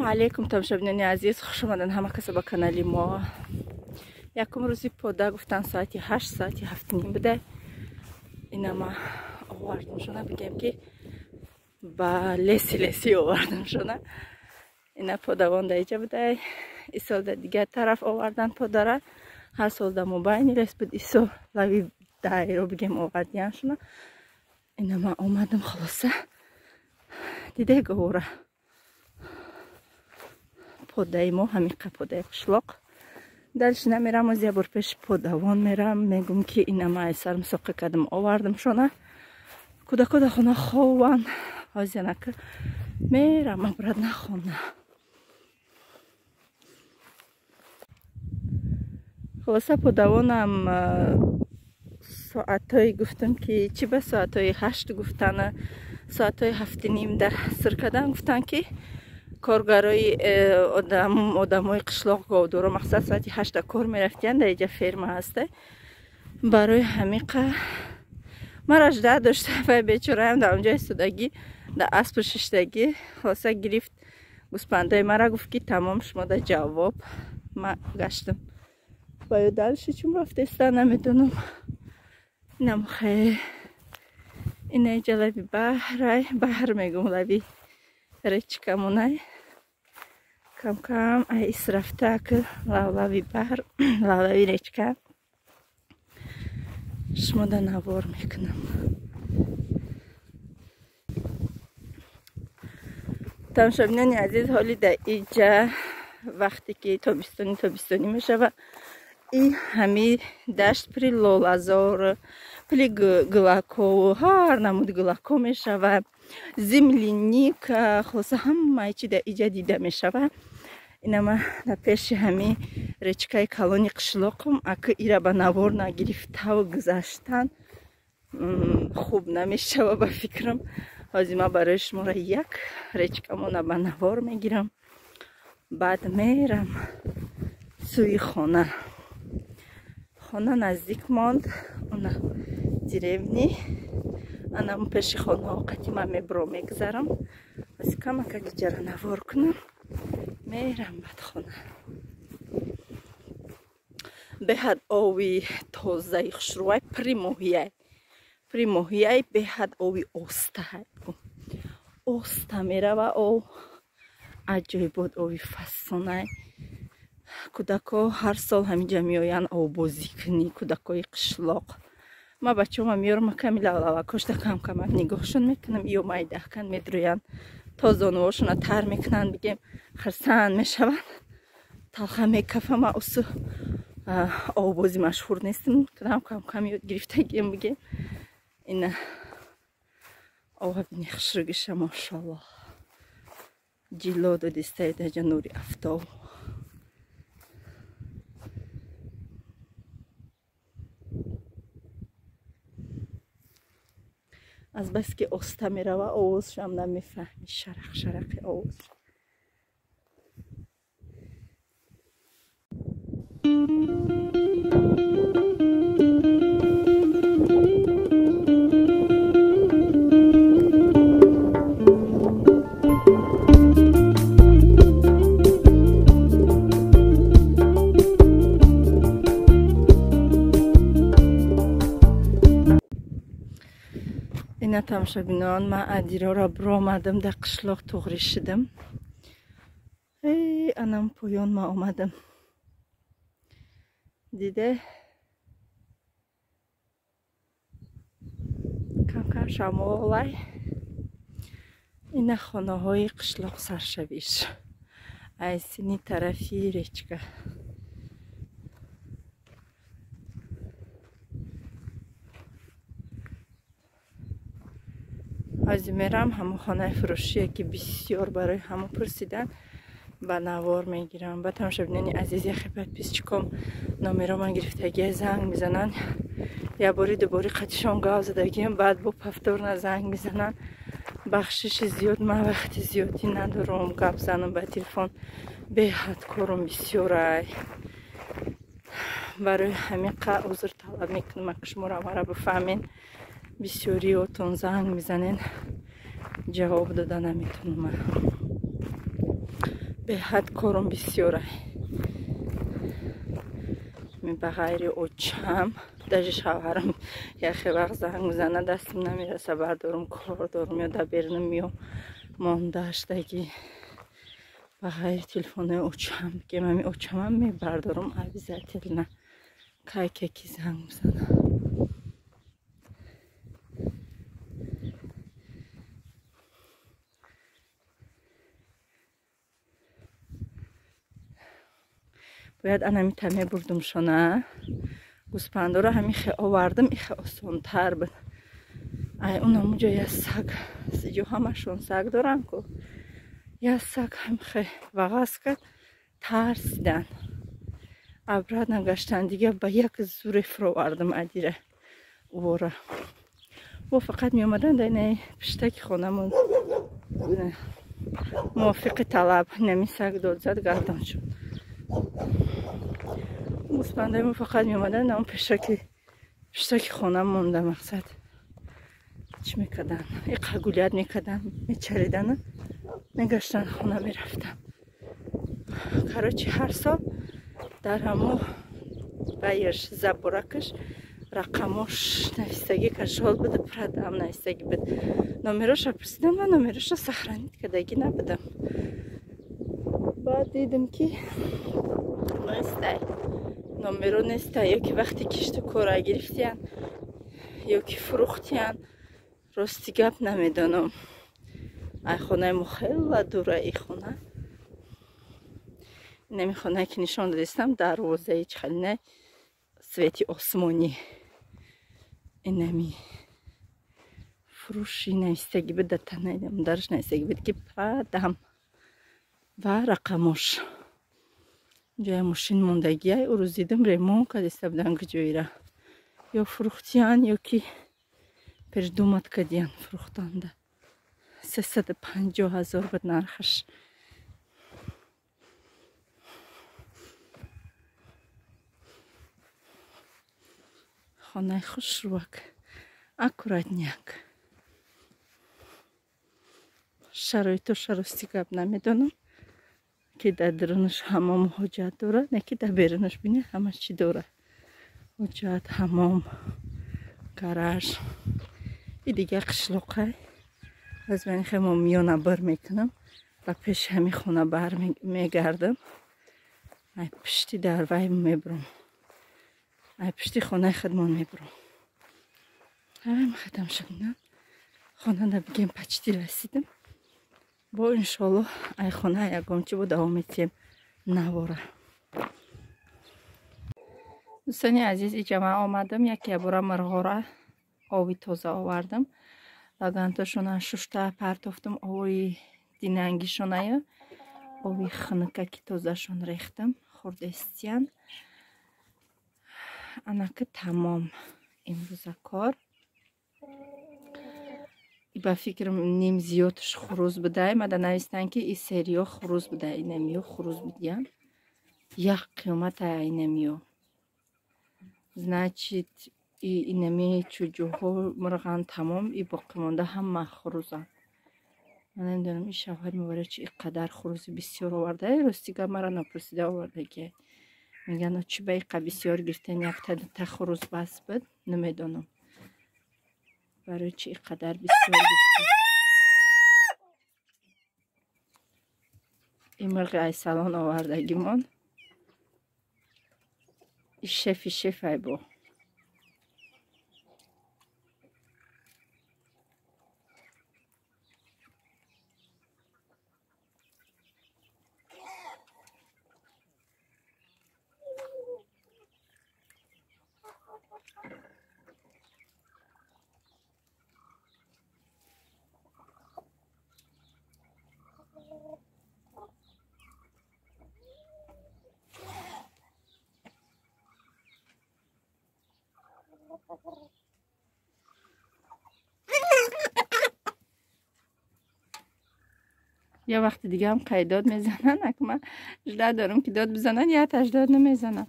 Ассалому алайкум тамошобинони азиз, хуш омадед ҳама каса ба канали мо. Якум рӯзи пода гуфтан соати 8, соати 7:30 буда. Ина ма овардам шона, бигем ки ба леси овардам шона. Ина подавон да иҷа буда. Исол да дигар тараф овардан подара. Ҳар сол да мобайни лес буд, исол лави дайро бигем овардиян шона. Ина ма омадам хулоса. Диде гора. Подаи мо ҳамиқа подаи қишлоқ. Дальше намерам, оз я бор пеши подавон мерам, мегум ки ина ма ай сарм соқа кардам, овардам шона. Кӯдако дар хона хованд. Оз янака мерам обратно хона. Хулоса подавонам соатҳои гуфтам ки чӣ ба соатҳои 8 гуфтана, соатҳои 7:30 да сир кардан гуфтан ки коргарои одамои қишлоқ говдоро мақсад соати 8 кор мерафтиянд, дар иҷа ферма ҳаста. Барои ҳамиқа мара жда дошта ва бечораам дар онҷо истодагӣ, дар аспу шиштагӣ. Хулоса гирифт гӯспандаи мара, гуфт ки тамом, шумо да ҷавоб. Ма гаштам ва ё дальше чун рафтеста намедонам. Инам хе ина иҷа лаби баҳрай, баҳр мегум, лаби речкамонай. Кам-кам ай исрафта ки лавлави баҳр, лавлави речка. Шумо да навор мекунам. Тамошобинони азиз, ҳоли да иҷа вақте ки тобистонӣ мешава, и ҳами дашт пури лолазор, пури гулако, ҳар намуд гулако мешава, земляника, хулоса ҳамаи чи дар иҷа дида мешава. Инама дар пеши ҳами речкаи калони қишлоқам, аки ира ба навор нагирифтаву гузаштан хуб намешава ба фикрам. Ҳозир ман барои шуморо як речкамона ба навор мегирам, баъд мерам сӯи хона. Хона наздик монд, она деревни, анам пеши хонаҳо қати ман мебро мегузарам. Аз камакак иҷара навор кунам, мерам баъд хона. Беҳад ови тозаи хушрӯай, пури моҳияй, пури моҳияй, беҳад ови остаҳай. Оста мерава ов, аҷоибот ови фасонай. Кӯдако ҳар сол ҳаминҷа меоянд овбозӣ кунӣ, кӯдакои қишлоқ. Ма бачаҳома меёрам, ками лавлавакошта кам-камак нигоҳшон мекунам, ё майдаҳкан медрӯянд, то зонуҳошона тар мекунанд, бигем хирсанд мешаванд. Талха мекафам, ма усу овбозӣ машҳур нестам, кам кам ёд гирифтагием, бигем. Ина ова бини хушругиша, мошаллоҳ. Ҷило додистаи даҷа нури афтоб. Аз бас ки оста мерава, овозшам намефаҳми, шарақ шарақи овоз. Ина тамошобинон, ман адирора биромадам, дар қишлоқ туғрӣ шидам. Эй, анам поён ман омадам. Диде? Кам-кам шамолай. Ина хонаҳои қишлоқ саршавиш. Ай сини тарафи речка. Ҳозир мерам ҳамон хонаи фурӯшие ки бисёр барои ҳамон пурсидан, ба навор мегирам. Ба тамошобинони азиз, яхе подписчиком номеро ман гирифтагия, занг мезананд. Я бори дубори қатишон гав задагием, баъд бо повторно занг мезананд. Бахшиши зиёд, ман вақти зиёдӣ надорам гап занам ба телефон, беҳад корум бисёрай. Барои ҳамиқа узр талаб мекунам, ака шуморо мара бифаҳмед. Бисёриотон занг мезанен, ҷавоб дода наметонам. Беҳад корум бисёра. Ба ғайри очам, даже шавҳарам яхе вақт занг мезана, дастам намераса бардорум, кор дорум ё дар берунам ё мондаштагӣ. Ба ғайри телефонои очам, бигем ами очамам мебардорум обязательно. Кай ки занг мезана. Бояд анамита мебурдумшона. Гӯспандоро ҳамихе овардам, ихе осонтар буд. Ай унамуҷо я саг, иҷо ҳамашон саг доранд ку. Я саг ҳамихе вағаз кард, тарсидан. Обратно гаштан, дига ба як зуре фуровардам адира увора. Во фақат меомадан дар инаи пиштаки хонамон. Мувофиқи талаб инами саг дод зад, гардон шуд. Гӯспандаи мо фақат меомадан он пиштаки хона монда, мақсад чӣ мекардан? Иқа гулят мекардан, мечаридану мегаштан, хона мерафтан. Короче, ҳар сол дар ҳамо баяш заборакаш рақамош навистагӣ кашол буд, продам навистагӣ буд. Номероша пурсидам ва номероша сохранить кардагӣ набудам. Баъд дидам ки нестай, номеро нестай, ё ки вақте кишту кора гирифтиян, ё ки фурӯхтиян, рости гап намедонам. Ай хонаи мо хела дура и хона. Инами хонае ки нишон додистам, дарвозаи чхалина свети осмонӣ. Инами фурӯши навистагӣ буд, дар танаи дараш навистагӣ буд ки продам ва рақамош. Ҷоя мошин мондагиай, ӯ рӯз дидам ремонт кардиста будан ҷоира. Ё фурӯхтиян, ё ки передумат кардиян фурӯхтанда. 350 000 буд нархаш. Хонаи хушрӯак, аккуратняк. Шароитоша рости гап намедонам, ки дар дарунаш ҳамом ҳоҷат дорад, не ки дар берунаш бинӣ ҳама чӣ дорад. Ҳоҷат, ҳамом, гараж. И дигар қишлоқай. Аз ман хемо миёна бар мекунам, ба пеши ҳамин хона бар мегардам. Ай пишти дарвай мебурам. Ай пишти хонаи худмон мебурам. Ҳам хатам шудна. Хонада бигем почти расидам. Бо иншоллоҳ ай хона ягон чи бо давом метиҳем навора. Дӯстони азиз, иҷа ман омадам, яке бора мирғора оби тоза овардам. Лагантошона шушта партофтам, оби динангишоная, оби хунукаки тозашон рехтам, хурдестиян. Анаки тамом имрӯза кор. Ба фикрам ним зиёдш хурӯз будай. Мада навистанд ки и сериё хурӯз будай, инамиё хурӯз будиян. Як қиёмата инамиё. Значит, и инами чӯҷӯҳо мурған тамом, и боқимонда ҳама хурӯзанд. Ман намедонам ин шавҳари мо барои чи иқадар хурӯзи бисёр оварда. Рости гап мара напурсида овардаги. Мегӯянд чӣ ба иқа бисёр гирифтен, якта дута хурӯз бас буд, намедонам. Барои чи иқадар бисёр гирифтем. Ин мирғи айсалон овардагимон. И шефи шеф ай бо. Я вақти дига ҳам қайдод мезананд, ак ман жда дорам ки дод бизананд, я таждод намезанам.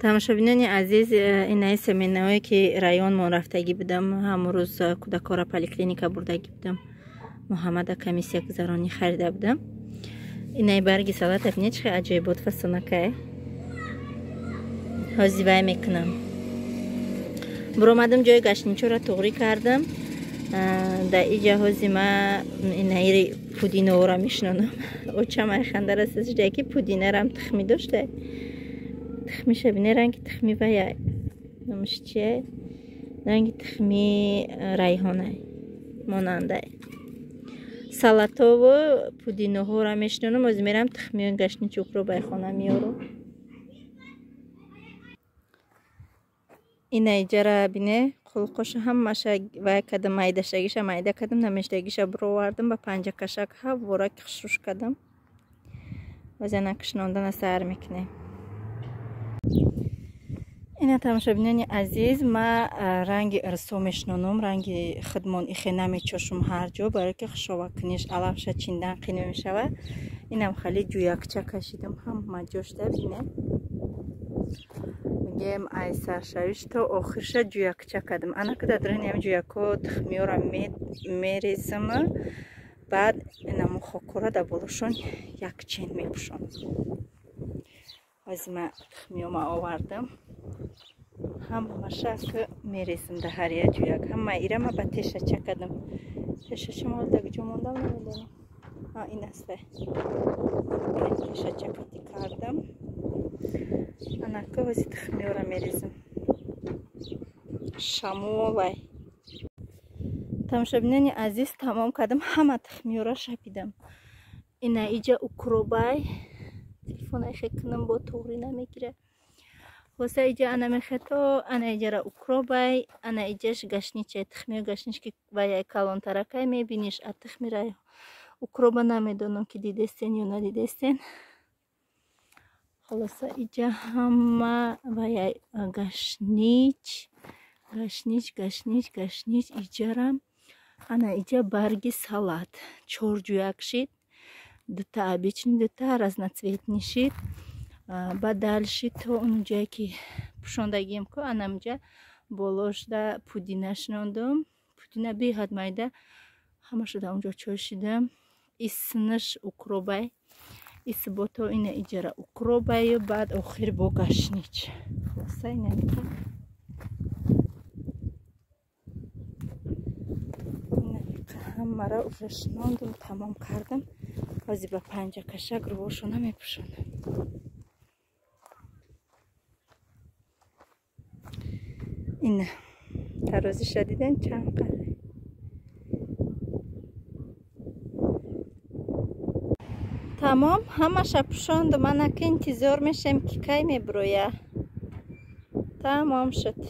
Тамошобинони азиз, инаи семенаое ки районмон рафтагӣ будам, ҳамон рӯз кӯдакҳоро поликлиника бурдагӣ будам, Муҳаммада комиссия гузаронӣ харида будам. Инаи барги салата бинед, чӣ аҷоибот фасонакае. Ҳозир вай мекунам. Буромадам, ҷои гаштничоро туғрӣ кардам. Дар иҷа ҳози ма инаи пудиноро мешинонам. Очам айханда расида ки пудинарам тухмӣ дошта. Тухмиша бине, ранги тухми вая номаш чие? Ранги тухми райҳонай монандай. Салатову пудиноҳоро мешинонам. Ҳозир мерам тухмиёи гаштничокро ба хона меорам. Ина иҷара бине, қулқоша ҳамаша вай кардам, майдашагиша майда кардам, намештагиша буровардам, ба панҷакашак ҳаввора хушруш кардам. Ҳозир ана кишнондана сар мекунем. Ина тамошобинони азиз, ма ранги ирсо мешинонам, ранги худмон ихе намечошум ҳар ҷо, барое ки хушовакуниш алафша чиндан қин мешавад. Инам хали ҷӯякча кашидам, ҳама ҷошта бине. Мегем ай саршавиш то охирша ҷӯякча кардам. Ана ки дар даруни ҳами ҷӯякҳо тухмиёра мерезам, баъд инаму хокҳоро дар болошон якчен мепӯшонам. Ҳозир ма тухмиёма овардам, ҳамаша ки мерезам дар ҳар як ҷӯяк. Ҳама ира ма ба тешача кардам. Тешача ма дар куҷо мондам намедонам. Ин аста тешача кати кардам. Анака ҳозир тухмиёра мерезам. Шамолай. Тамошобинони азиз, тамом кардам, ҳама тухмиёра шапидам. Ина иҷа укробай. Телефонай хе кунам, бо туғрӣ намегира. Хулоса иҷа ана мехето, ана иҷара укробай, ана иҷаш гаштнича, тухмиё гаштнич ки ваяй калонтаракай мебиниш, а тухмирай укроба намедонам ки дидестен ё надидестен. Хулоса иҷа ҳама ваяй гаштнич, гаштнич, гаштнич, гаштнич иҷарам. Ана иҷа барги салат чор ҷӯяк шид, дута обычный, дута разноцветный шид. Баъд дальше то он ҷое ки пӯшондагием ку, анамҷа болошда пудина шинондум. Пудина беҳад майда, ҳамаша дар онҷо чой шидам. Иснаш укробай, исбото ина иҷара укробаю, баъд охир бо гаштнич. Хулоса инамиқа ҳамаро уже шинондум, тамом кардам. Ҳозир ба панҷакашак рувошона мепӯшонам. Ина тарозиша диден чанд қадр. Тамом, ҳамаша пӯшондум. Анака интизор мешем ки кай мебуроя. Тамом шуд.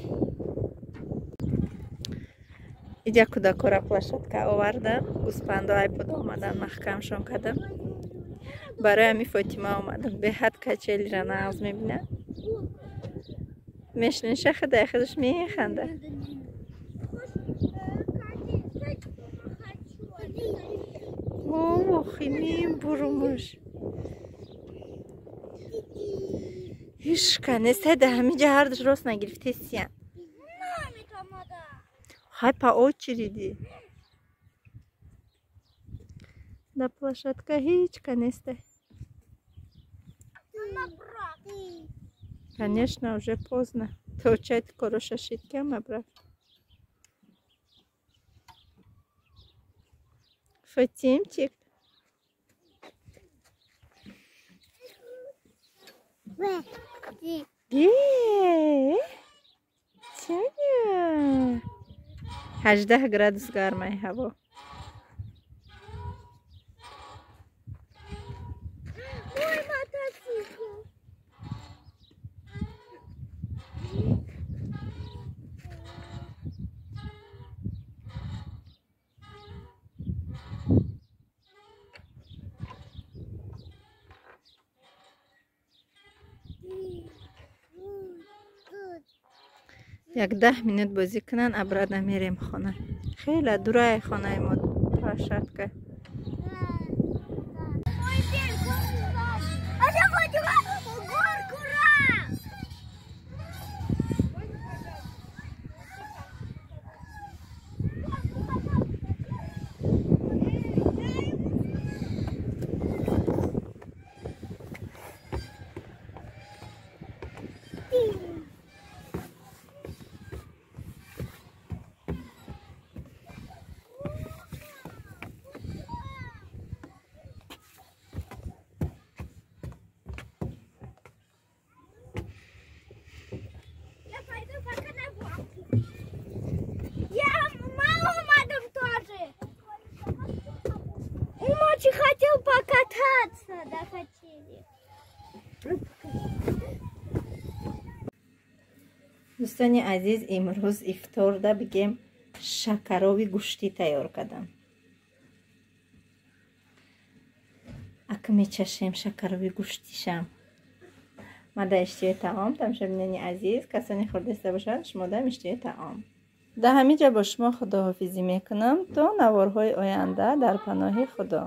Иҷа кӯдакҳоро площадка овардам, гӯспандо айпода омадан, маҳкамшон кардам. Барои ҳами Фотима омадам. Беҳад качелира нағз мебинад. Мешниша худай худаш механда. Охи мебурумуш. Ҳичка нестай дар ҳамин ҷа, ҳардуш рост нагирифтесиян. Хай по очереди. Дар площадка ҳичка нестай. Конечно, уже поздно. То чай короша шид кама брат. Фатимчик. Чая. 18 градус гармай ҳаво. Як 10 минут бозӣ кунанд, обратно мерем хона. Хеле дурай хонаи мо площадка. Кататься, да, хотели. Дӯстони азиз, имрӯз ифторда бигем шакарови гӯштӣ тайёр кардам. Ака мечашем шакарови гӯштишам. Ма да иштиҳои таом, тамошобинони азиз, касоне хӯрдаиста бошанд, шумо дам иштиҳои таом. Дар ҳамин ҷо бо шумо худоҳофизӣ мекунам то наворҳои оянда дар паноҳи Худо.